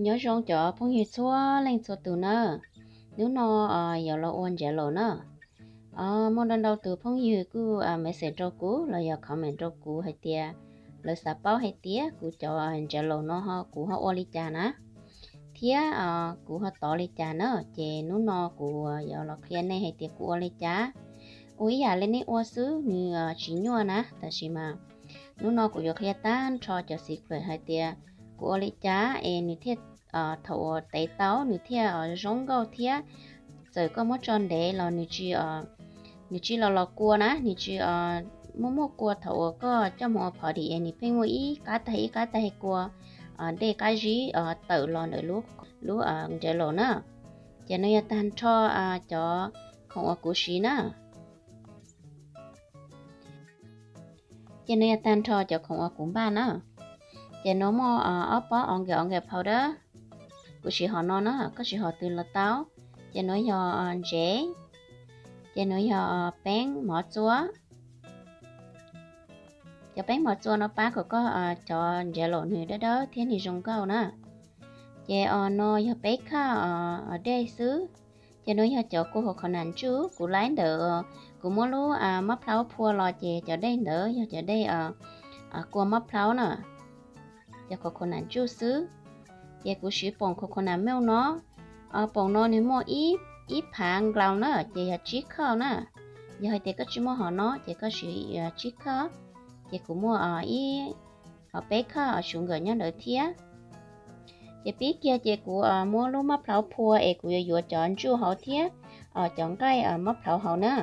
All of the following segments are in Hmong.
Nyob zoo cov phooj ywg txhua leej txhua tus na, hnub no yuav los ua Jello na. Muaj ntau ntau tus phooj ywg kuj message rau kuv los yog comment rau kuv hais tias lawv xav paub hais tias kuv cov Jello no ho kuv ho ua li cas na, thiab kuv ho tov li cas na. Ces hnub no kuv yuav los qhia nej hais tias kuv ua li cas. Ua ib yam li nej ua xwb, nws tsis nyuaj na, tab sis mas hnub no kuv yuav qhia tag nrho cov secret hais tias kuv ua li cas es nws thiaj, thaum uas tev tau nws thiaj zoo nkauj thiab. Txawm koj muab tso ntev los nws tsis, nws tsis los los kua na, nws tsis muaj muaj kua thaum uas koj coj mus ua party es nws pheej muaj ib qab tag ib qab tag kua dej qab zib tawm los ntawm lub Jello na. Ces no yog tag nrho cov khoom uas kuv siv na. Ces no yog tag nrho cov khoom uas kuv npaj na. Ces no muaj ob pob ongel ongel powder, kuv siv hom no na, koj siv hom twg los tau. Ces no yog ntsev, ces no yog peeb mov txua. Cov peeb mov txua no pab kom koj cov Jello nws dawb dawb thiab nws zoo nkauj na. Ces no yog peb khaj dej xwb. Ces no yog cov kua coconut juice kuv laib ntawd, kuv muab lub mab plhaub phua los ces cov dej ntawd yog cov dej kua mab plhaub na, cov coconut juice xwb. Ces kuv siv poom coconut milk no, poom no nws muaj ib phav nkaus na, ces yog tsib khaj na. Yog hais tias koj tsis muaj hom no ces koj siv tsib khaj. Ces kuv muaj ib, peb khaj sugar nyob ntawd thiab. Ces pib kiag ces kuv muab lub mab plhaub phua es kuv yuav yuav cov ntsuj hauv thiab cov nqaij mab plhaub hauv na.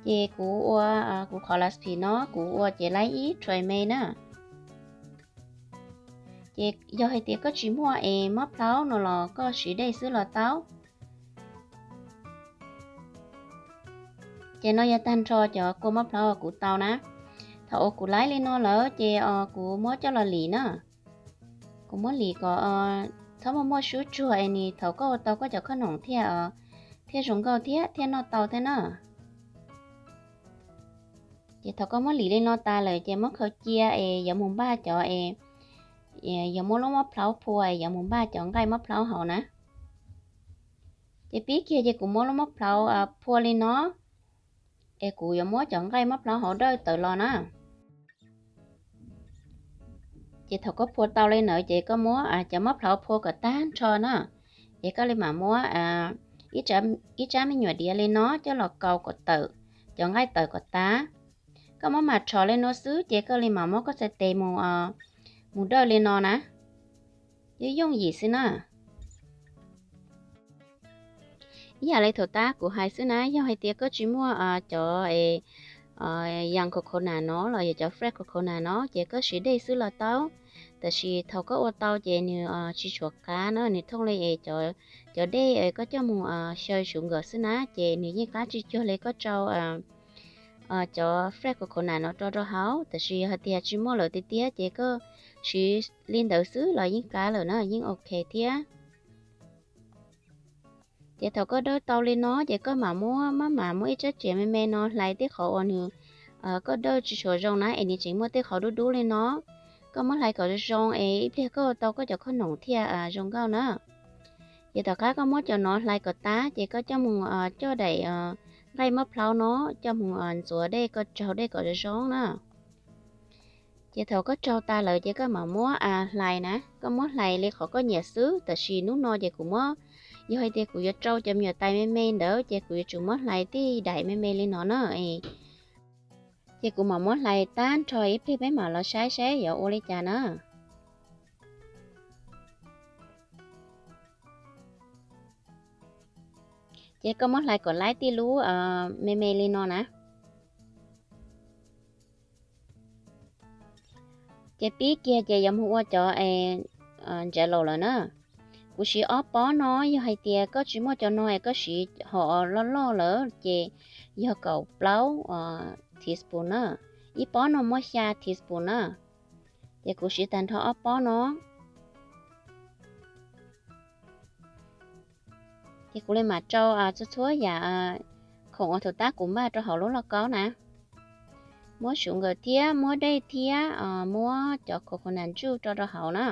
Ces kuv ua, kuv qhov recipe no kuv ua ces laib ib tray me na. Ces yog hais tias koj tsis muaj es mab plhaub no los koj siv dej xwb los tau. Ces no yog tag nrho cov kua mab plhaub kuv tau na. Thaum uas kuv laib li no lawm ces kuv muab coj los lim na. Kuv muab lim kom txhob muaj muaj sub tsuag es nws thaum koj ua tau koj cov khoom thiaj, thiaj zoo nkauj thiab thiaj noj tau thiab na. Ces thaum koj muab lim li no tas lawm ces muab khaws cia es yuav mus npaj cov es, yuav muab lub mab plhaub phua es yuav mus npaj cov nqaij mab plhaub hauv na. Ces pib kiag ces kuv muab lub mab plhaub phua li no, es kuv yuav muab cov nqaij mab plhaub hauv dawj tawm los na. Ces thaum koj phua tau li ntawd ces koj muab cov mab plhaub phua kom tag nrho na, es koj li mam muab ib tsab me nyuam diav li no coj los kaus kom tawm, cov nqaij tawm kom tas. Koj muab mas rho li no xwb ces koj li mam muab koj txhais tes mus, mus dawj li no na. Yooj yooj yim xwb na. Ib yam li thaum tab kuv hais xwb na, yog hais tias koj tsis muaj cov young coconut no los yog cov fresh coconut no ces koj siv dej xwb los tau. Tab sis thaum koj ua tau ces nws tsis tshua qab na, nws thooj li es cov dej koj coj mus xyaw sugar xwb na, ces nws yeej qab tsis cuag li koj rau cov fresh coconut no rau rau hauv. Tab sis yog hais tias tsis muaj lawm tiag tiag ces koj siv li ntawd xwb los yeej qab lawm na, yeej ok thiab. Ces thaum koj dawj tau li no ces koj mam muab, maj mam muab ib tsab txiav me me no hlais tej qhov uas nws, koj dawj tsis tshua zoo na es nws tseem muaj tej qhov dub dub li no. Koj muab hlais kom zoo zoo es ib pliag koj ua tau koj cov khoom thiaj zoo nkauj na. Ces tom qab koj muab cov no hlais kom tas ces koj coj mus coj daim nqaij mab plhaub no coj mus ntxuav dej, koj raug dej kom zoo zoo na. Ces thaum koj raug tas lawm ces koj mam muab hlais na, koj muab hlais li qhov koj nyiam xwb. Tab sis hnub no ces kuv muab, yog hais tias kuv yuav rau cov me nyuam tais me me ntawd ces kuv yuav tsum muab hlais tib daim me me li no na. Ces kuv mam muab hlais tag nrho, ib pliag peb mam los saib saib yuav ua li cas na. Ces koj muab hlais kom laib tib lub me me li no na. Ces pib kiag ces yuav mus ua cov ntsav laus lawm na. Kuv siv ob pob no, yog hais tias koj tsis muaj cov no es koj siv hom loj loj lawm ces yog kaum plaub teaspoon na. Ib pob no muaj xya teaspoon na. Ces kuv siv tag nrho ob pob no. Ces kuv li mam rau txhua txhua yam khoom uas thaum tab kuv npaj rau hauv lub lauj kaub na. Muab sugar thiab muab dej thiab muab cov coconut juice rau rau hauv na.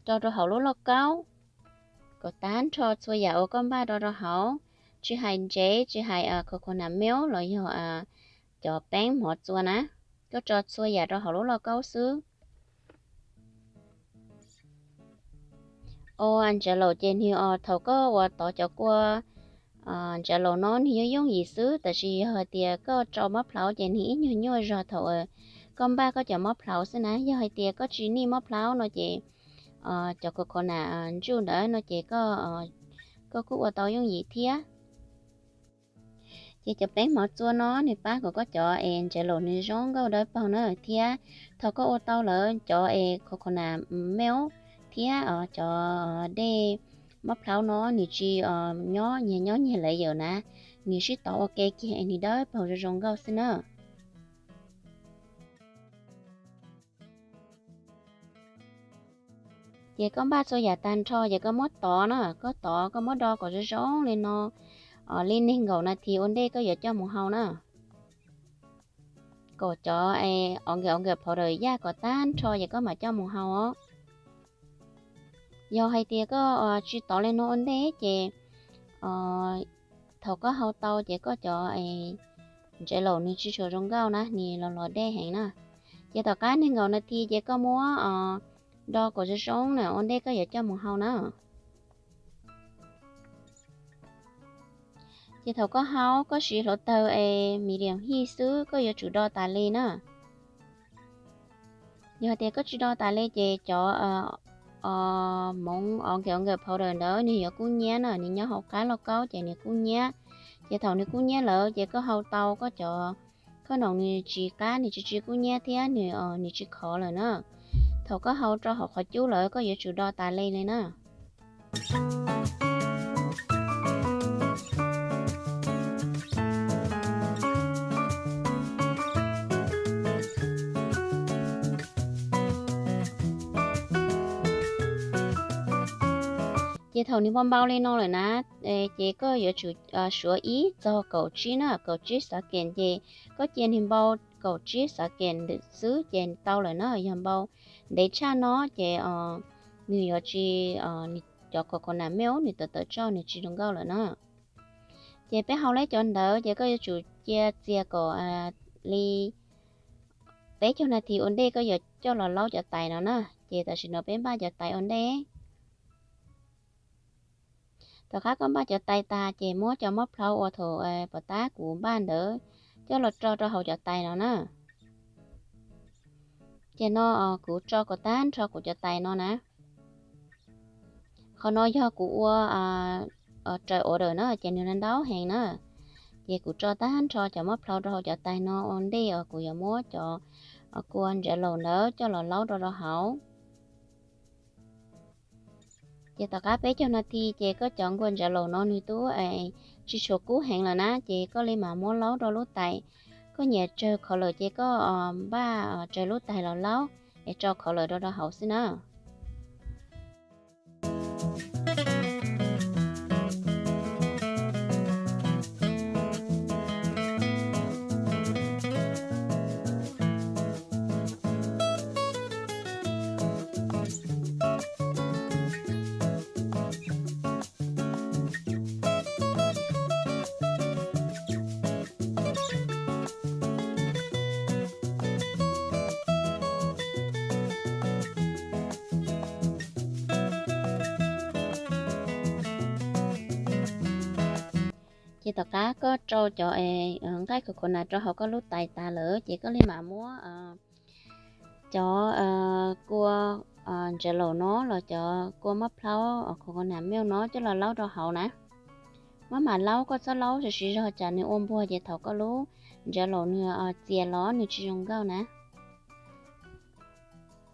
rau rau hauv lub lauj kaub kom tag nrho txhua yam uas koj npaj rau rau hauv, tsis hais ntsev, tsis hais coconut milk los yog cov peeb hmov txua na, koj tso txhua yam rau hauv lub lauj kaub xwb. Ua ntsav laus ces nws thaum koj ua tov cov kua ntsav laus no nws yooj yooj yim xwb, tab sis yog hais tias koj tso mob plhauv ces nws ib nyuag nyuaj zog thaum koj npaj koj cov mob plhauv xwb na. Yog hais tias koj tsis nij mob plhauv no ces cov coconut ntsuj ntawd no ces koj kuj ua tau yooj yim thiab. Ces cov peeb hmov txua no nws pab kom koj cov es ntsav laus nws zoo nkauj dawb paug na, thiab thaum koj ua tau lawm cov es coconut milk thiab cov dej mob plhauv no nws tsis nyob nyias nyob nyias lawm yawm na, nws sib tov ua ke kiag es nws dawb paug zoo zoo nkauj xwb na. Ces koj npaj txhua yam tag nrho ces koj muab tov na, koj tov koj muab do kom zoo zoo li no li nees nkaum nas this ua ntej koj yuav coj mus hau na. Kom cov os nkam os nkam phau daws yaj kom tag nrho ces koj mam coj mus hau os. Yog hais tias koj tsis tov li no ua ntej ces thaum koj hau tau ces koj cov ntsav laus nws tsis tshua zoo nkauj na, nws los los dej heev na. Ces tom qab nees nkaum nas this ces koj muab do kom zoo zoo na ua ntej koj yuav coj mus hau na. Ces thaum koj hau koj siv hluav taws es medium heat xwb, koj yuav tsum do tas li na. Yog tias koj tsis do tas li ces cov moov os nkam os nkam phau daws ntawd nws yuav kub nyiab na, nws nyob hauv qab lauj kaub ces nws kub nyiab. Ces thaum nws kub nyiab lawm ces koj hau tau koj cov khoom no nws tsis qab, nws tsis tsis kub nyiab thiab nws nws tsis khov lawm na. Thaum koj hau rau hauv qhov cub lawm koj yuav tsum do tas li li na. Ces thaum nws npau npau li no lawm na, ces koj yuav tsum suav ib txog kaum tsib na, kaum tsib xav kem ces koj cia nws npau kaum tsib xav kem ntawm xwb ces tau lawm na. Yog npau ntev tshaj no ces nws yuav tsis, cov coconut milk nws tawm tawm tsoj nws tsis zoo nkauj lawm na. Ces peb hau lawm cov ntawd ces koj yuav tsum cia txias kom li peb caug nas this ua ntej koj yuav coj los laub cov tais no na. Ces tam sim no peb npaj cov tais ua ntej. Tom qab koj npaj cov tais tas ces muab cov mob plhauv uas thaum pom tab kuv npaj ntawd coj los tso rau hauv cov tais no na. Ces no kuv tso kom tag nrho kuv cov tais no na. Qhov no yog kuv ua raws order na ces nws ntau heev na. Ces kuv tso tag nrho cov mob plhauv rau hauv cov tais no ua ntej uas kuv yuav muab cov kua ntsav laus ntawd coj los laub rau rau hauv. Ces tom qab peb caug nas this ces koj cov nkua ntsav laus no nws twb tsis tshua kub heev lawm na, ces koj li mam muab laub rau lub tais. Koj nyiam tsawg khov lawm ces koj npaj tsawg lub tais los laub es tso khov lawm rau rau hauv xwb na. Ces tom qab koj rau cov nqaij coconut rau hauv koj lub tais tas lawm ces koj li mam muab cov kua ntsav laus no los cov kua mob plhauv coconut milk no coj los laub rau hauv na. Maj mam laub, koj txhob laub siv siv zog tsam nws ua npuag ces thaum koj lub ntsav laus nws txias los nws tsis zoo nkauj na.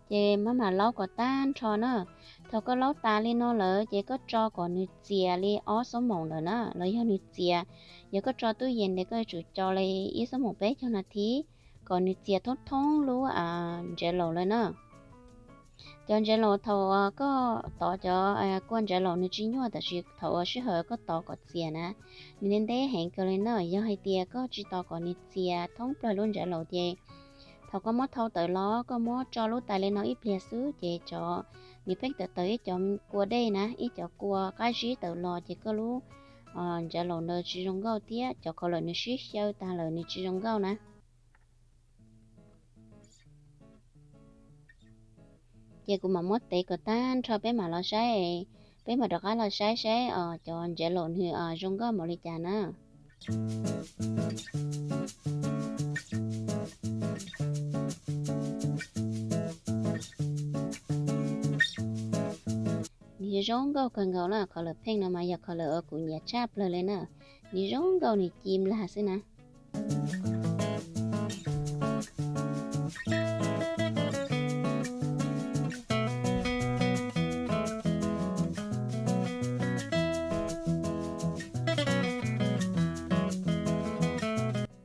Ces maj mam laub kom tag nrho na. Thaum koj laub tas li no lawm ces koj tso kom nws txias li ob xuab moos lawm na, los yog nws txias, yog koj tso tub yees ces koj yuav tsum tso li ib xuab moos peb caug nas this kom nws txias thoob thoob lub ntsav laus lawm na. Cov ntsav laus thaum koj tov cov kua ntsav laus nws tsis nyuaj, tab sis thaum uas sij hawm koj tov kom txias na, nws ntev ntev heev kawg li na. Yog hais tias koj tsis tov kom nws txias thoob plaws lub ntsav laus ces thaum koj muab thau tawm los koj muab tso lub tais li no ib pliag xwb ces cov Nws pheej tawm tawm ib cov kua dej na, ib cov kua qab zib tawm los ces koj lub Jello ntawd tsis zoo nkauj thiab cov color nws sib xyaw tag lawm nws tsis zoo nkauj na. Ces kuv mam muab tev kom tag nrho peb mam los saib, peb mam rov qab los saib saib cov Jello nws zoo nkauj npaum li cas na. Nws zoo nkauj kawg nkaus na, color pink no mas yog color uas kuv nyiam tshaj plaws li na. Nws zoo nkauj nws ci nplag xwb na.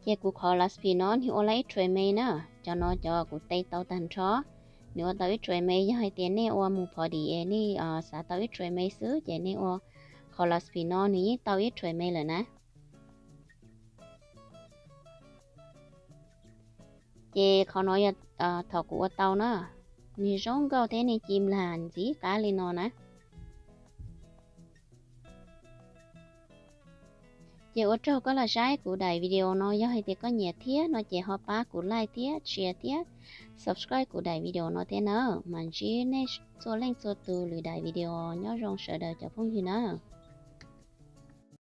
Ces kuv qhov recipe no nws ua tau ib recipe me na, cov no cov kuv tev tau tag nrho. Nws ua tau ib recipe me, yog hais tias nej ua mus phov dim es nej xav tau ib recipe me xwb ces nej ua qhov recipe no nws yeej tau ib recipe me lawm na. Ces qhov no yog thaum kuv ua tau na, nws zoo nkauj thiab nws ci nplag ntxim qab li no na. Ces ua tsaug koj los saib kuv daim video no, yog hais tias koj nyiam thiab no ces ho pab kuv like thiab share thiab subscribe kuv daim video no thiab na. Mam ntsib nej txhua leej txhua tus lwm daim video, nyob zoo sawv daws cov phooj ywg na.